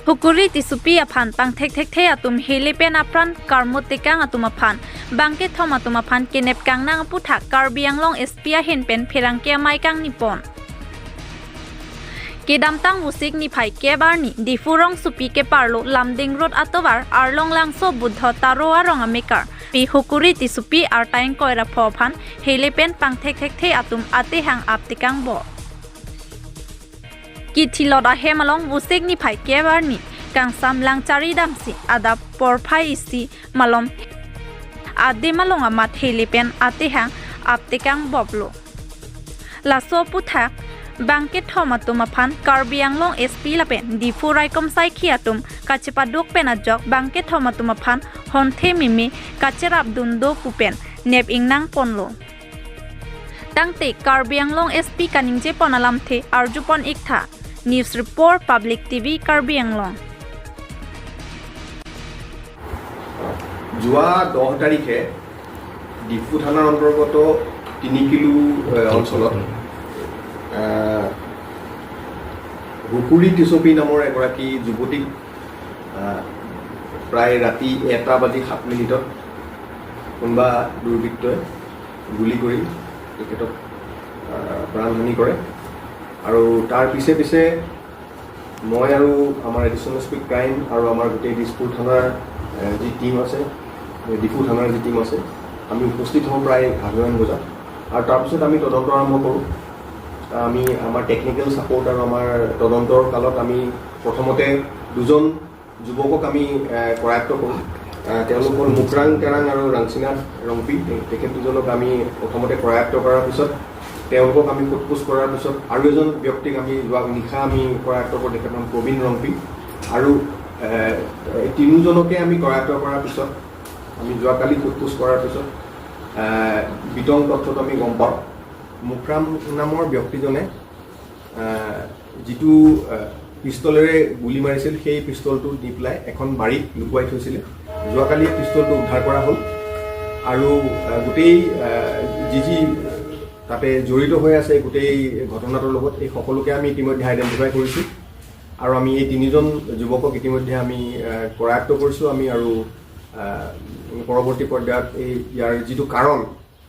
Hukuri tisupi aphan pang thek thek the atum helepen apran karmut tekang atum aphan bangke thom atum aphan kenep kang nang putha Karbi Anglong SP a henpen pherang ke mai kang nipon Kedamtang usik ni phai kebarni difurong supi ke parlo lamding road atobar arlong langso buddha taro arong amekar pi hukuri tisupi ar taing koira phophan helepen pang thek thek the atum ate hang aptikang bo Kithilot a hemalong usik ni phai kebarni kangsam langchari damsi ada porphai isi malom ade malong amat helepen ate hang aptikang boblo laso putha Bangke thomatum aphan Karbi Anglong SP lapen Diphu Raikom sai khiatum kachepa duk penajok bangke thomatum aphan honthe mimi kacherap dundo pupen nep ingnang ponlo tangte Karbi Anglong SP kaningje ponalamthe arjupon iktha news report public TV Karbi Anglong. যোৱা 10 তাৰিখে ডিফু থানাৰ অন্তৰ্গত 3 kilo অঞ্চলত হুকুৰি টিচপি নামৰ এগৰাকী যুৱতীক প্ৰায় ৰাতি 1:07 কোনোবা দুৰ্বৃত্তই গুলী কৰি তেখেতক প্ৰাণহানি কৰে আৰু তাৰ পিছে পিছে মই আৰু আমাৰ এডিশ্যনেল এছ পি ক্ৰাইম আৰু আমাৰ গোটেই দিছপুৰ থানাৰ যি টীম আছে, ডিফু থানাৰ যি টীম আছে, আমি উপস্থিত হওঁ প্ৰায় 11 বজাত আৰু তাৰপিছত আমি তদন্ত আৰম্ভ কৰোঁ। আমি আমাৰ টেকনিকেল ছাপৰ্ট আৰু আমাৰ তদন্তৰ কালত আমি প্ৰথমতে দুজন যুৱকক আমি কৰায়ত্ব কৰোঁ। তেওঁলোক হ'ল মুকৰাং তেৰাং আৰু ৰাংচিনাথ ৰংপি। তেখেত দুজনক আমি প্ৰথমতে কৰায়ত্ব কৰাৰ পিছত তেওঁলোকক আমি সোধ-পোছ কৰাৰ পিছত আৰু এজন ব্যক্তিক আমি যোৱা নিশা আমি কৰায়ত্ব কৰোঁ, তেখেতৰ নাম প্ৰবীণ ৰংপি। আৰু তিনিওজনকে আমি কৰায়ত্ব কৰাৰ পিছত আমি যোৱাকালি সোধ-পোছ কৰাৰ পিছত বিতং তথ্যটো আমি গম পাওঁ। মুখৰাম নামৰ ব্যক্তিজনে যিটো পিষ্টলেৰে গুলী মাৰিছিল, সেই পিষ্টলটো দি পেলাই এখন বাৰীত লুকুৱাই থৈছিলে। যোৱাকালি পিষ্টলটো উদ্ধাৰ কৰা হ'ল আৰু গোটেই যি যি তাতে জড়িত হৈ আছে গোটেই ঘটনাটোৰ লগত, এই সকলোকে আমি ইতিমধ্যে আইডেণ্টিফাই কৰিছোঁ আৰু আমি এই তিনিজন যুৱকক ইতিমধ্যে আমি কৰায়ত্ব কৰিছোঁ। আমি আৰু পৰৱৰ্তী পৰ্যায়ত এই ইয়াৰ যিটো কাৰণ,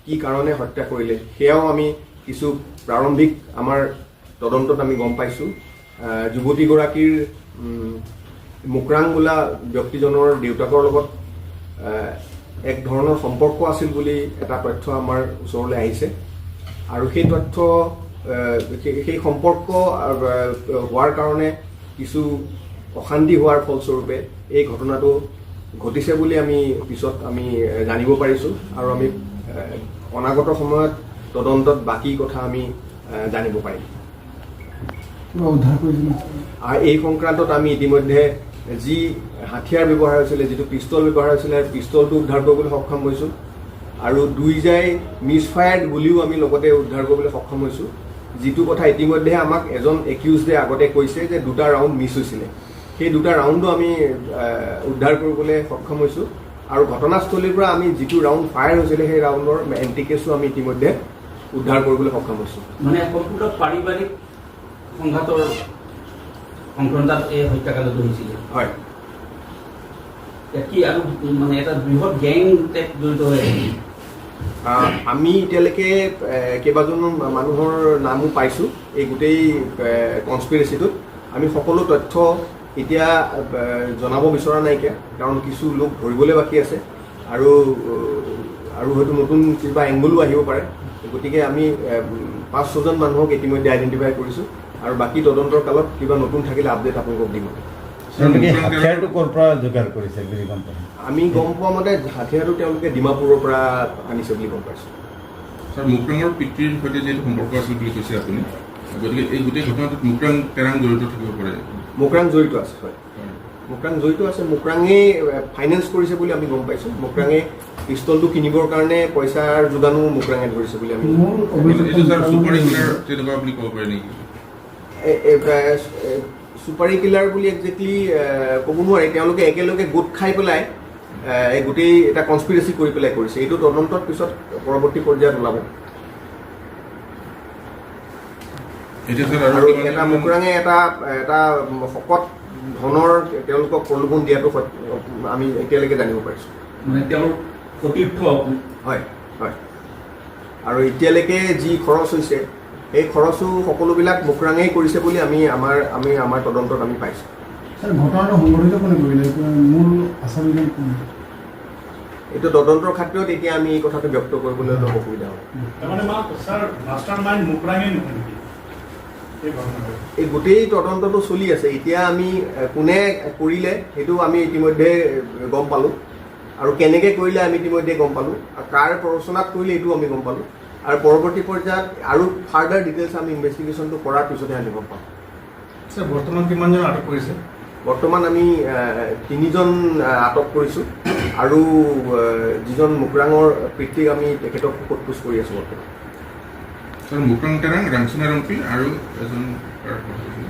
কি কাৰণে হত্যা কৰিলে, সেয়াও আমি কিছু প্ৰাৰম্ভিক আমাৰ তদন্তত আমি গম পাইছোঁ। যুৱতীগৰাকীৰ মুকৰাং বোলা ব্যক্তিজনৰ দেউতাকৰ লগত এক ধৰণৰ সম্পৰ্ক আছিল বুলি এটা তথ্য আমাৰ ওচৰলৈ আহিছে আৰু সেই তথ্য সেই সম্পৰ্ক হোৱাৰ কাৰণে কিছু অশান্তি হোৱাৰ ফলস্বৰূপে এই ঘটনাটো ঘটিছে বুলি আমি পিছত আমি জানিব পাৰিছোঁ আৰু আমি অনাগত সময়ত তদন্তত বাকী কথা আমি জানিব পাৰিম। এই সংক্ৰান্তত আমি ইতিমধ্যে যি হাথিয়াৰ ব্যৱহাৰ হৈছিলে, যিটো পিষ্টল ব্যৱহাৰ হৈছিলে, পিষ্টলটো উদ্ধাৰ কৰিবলৈ সক্ষম হৈছোঁ আৰু দুই জাই মিছফায়াৰ্ড গুলিও আমি লগতে উদ্ধাৰ কৰিবলৈ সক্ষম হৈছোঁ। যিটো কথা ইতিমধ্যে আমাক এজন একিউজডে আগতে কৈছে যে দুটা ৰাউণ্ড মিছ হৈছিলে, সেই দুটা ৰাউণ্ডো আমি উদ্ধাৰ কৰিবলৈ সক্ষম হৈছোঁ আৰু ঘটনাস্থলীৰ পৰা আমি যিটো ৰাউণ্ড ফায়াৰ হৈছিলে, সেই ৰাউণ্ডৰ এণ্টি কেছো আমি ইতিমধ্যে উদ্ধাৰ কৰিবলৈ সক্ষম হৈছোঁ। মানে সম্পূৰ্ণ পাৰিবাৰিক সংঘাতৰ সংক্ৰান্তত এই হত্যাকাণ্ডটো হৈছিলে? হয়। কি আৰু মানে এটা বৃহৎ গেং টাইপ জড়িত হৈ আছে? আমি এতিয়ালৈকে কেইবাজনো মানুহৰ নামো পাইছোঁ এই গোটেই কনস্পিৰেচিটোত। আমি সকলো তথ্য এতিয়া জনাব বিচৰা নাইকিয়া, কাৰণ কিছু লোক ধৰিবলৈ বাকী আছে আৰু আৰু হয়তো নতুন কিবা এংগলো আহিব পাৰে। গতিকে আমি 5-6জন মানুহক ইতিমধ্যে আইডেণ্টিফাই কৰিছোঁ আৰু বাকী তদন্তৰ কালত কিবা নতুন থাকিলে আপডেট আপোনালোকক দিম। তেওঁলোকে হাথিয়াৰটো ক'ৰ পৰা যোগাৰ কৰিছে বুলি গম পায়? আমি গম পোৱা মতে হাথিয়াৰটো তেওঁলোকে ডিমাপুৰৰ পৰা আনিছে বুলি গম পাইছোঁ। ছাৰ, মুকৰাঙৰ পিতৃৰ সৈতে যিহেতু সম্পৰ্ক আছিল বুলি কৈছে আপুনি, গতিকে এই গোটেই ঘটনাটোত মুকৰাং তেৰাং জড়িত থাকিব পাৰে? মুকৰাং জড়িত আছে, হয়, মুকৰাং জড়িত আছে। মুকৰাঙে ফাইনেন্স কৰিছে বুলি আমি গম পাইছোঁ। মুকৰাঙে পিষ্টলটো কিনিবৰ কাৰণে পইচাৰ যোগানো মুকৰাঙে ধৰিছে বুলি আমি এইটো ছাৰ চুপাৰী কিলাৰ তেনেকুৱা বুলি ক'ব পাৰি নেকি? চুপাৰী কিলাৰ বুলি একজেক্টলি ক'ব নোৱাৰি। তেওঁলোকে একেলগে গোট খাই পেলাই এই গোটেই এটা কনস্পিৰেচি কৰি পেলাই কৰিছে। এইটো তদন্তৰ পিছত পৰৱৰ্তী পৰ্যায়ত ওলাব। এতিয়া ছাৰ আৰু আৰু এটা মুকৰাঙে এটা এটা শকত ধনৰ তেওঁলোকক প্ৰলোভন দিয়াটো আমি এতিয়ালৈকে জানিব পাৰিছোঁ। মানে তেওঁৰ সতীৰ্থ। হয় হয়, আৰু এতিয়ালৈকে যি খৰচ হৈছে সেই খৰচো সকলোবিলাক মুকৰাঙেই কৰিছে বুলি আমি আমাৰ তদন্তত আমি পাইছোঁ। স্যাৰ, ঘটনাটো সংঘটিত কোনে কৰিলে? মূল আচামীজন কোন? এইটো তদন্তৰ খাতিৰত এতিয়া আমি এই কথাটো ব্যক্ত কৰিবলৈ অলপ অসুবিধা হ'ব। তাৰমানে ছাৰ, মাষ্টাৰ মাইণ্ড মুকৰাঙেই নহয় নেকি এই ঘটনাটো? এই গোটেই তদন্তটো চলি আছে। এতিয়া আমি কোনে কৰিলে সেইটো আমি ইতিমধ্যে গম পালোঁ, আৰু কেনেকৈ কৰিলে আমি ইতিমধ্যে গম পালোঁ, আৰু কাৰ প্ৰৰোচনাত কৰিলে এইটোও আমি গম পালোঁ, আৰু পৰৱৰ্তী পৰ্যায়ত আৰু ফাৰ্ডাৰ ডিটেইলছ আমি ইনভেষ্টিগেশ্যনটো কৰাৰ পিছতহে আমি গম পাম। ছাৰ, বৰ্তমান কিমানজন আটক কৰিছে? বৰ্তমান আমি তিনিজন আটক কৰিছোঁ আৰু যিজন মুকৰাঙৰ পিতৃক আমি তেখেতক সোধ পোছ কৰি আছোঁ বৰ্তমান। ছাৰ, মুকৰাং তেৰাং, ৰাংচিনা ৰংপি আৰু এজন কাৰ কথা কৈছিলে?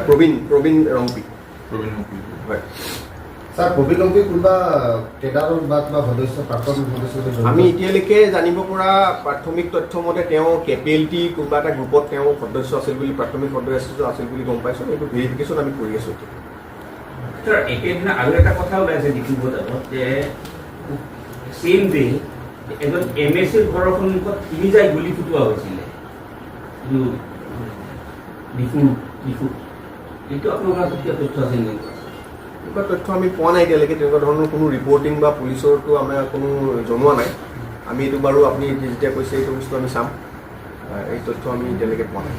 প্ৰবীণ ৰংপি। প্ৰবীণ ৰংপি। হয়। ছাৰ, প্ৰবীণ ৰংপি কোনোবা কেডাৰৰ বা কিবা সদস্য, প্ৰাক্তন সদস্য জড়িত? আমি এতিয়ালৈকে জানিব পৰা প্ৰাথমিক তথ্য মতে তেওঁ কেপিএলটি কোনোবা এটা গ্ৰুপত তেওঁ সদস্য আছিল বুলি, প্ৰাথমিক সদস্য আছিল বুলি গম পাইছোঁ। এইটো ভেৰিফিকেশ্যন আমি কৰি আছোঁ এতিয়া। ছাৰ, একেদিনা আৰু এটা কথা ওলাইছে ডিফু বজাৰত যে ছেইম ডে এজন এম এ চিৰ ঘৰৰ সন্মুখত তিনি জাঁই গুলী ফুটোৱা হৈছিলে। এইটো ডিফুত এইটো আপোনালোকৰ হাতত কিবা তথ্য আছে নেকি? এনেকুৱা তথ্য আমি পোৱা নাই এতিয়ালৈকে। তেনেকুৱা ধৰণৰ কোনো ৰিপৰ্টিং বা পুলিচৰতো আমাৰ কোনো জনোৱা নাই। আমি এইটো বাৰু আপুনি যেতিয়া কৈছে এইটো বস্তু আমি চাম। এই তথ্য আমি এতিয়ালৈকে পোৱা নাই।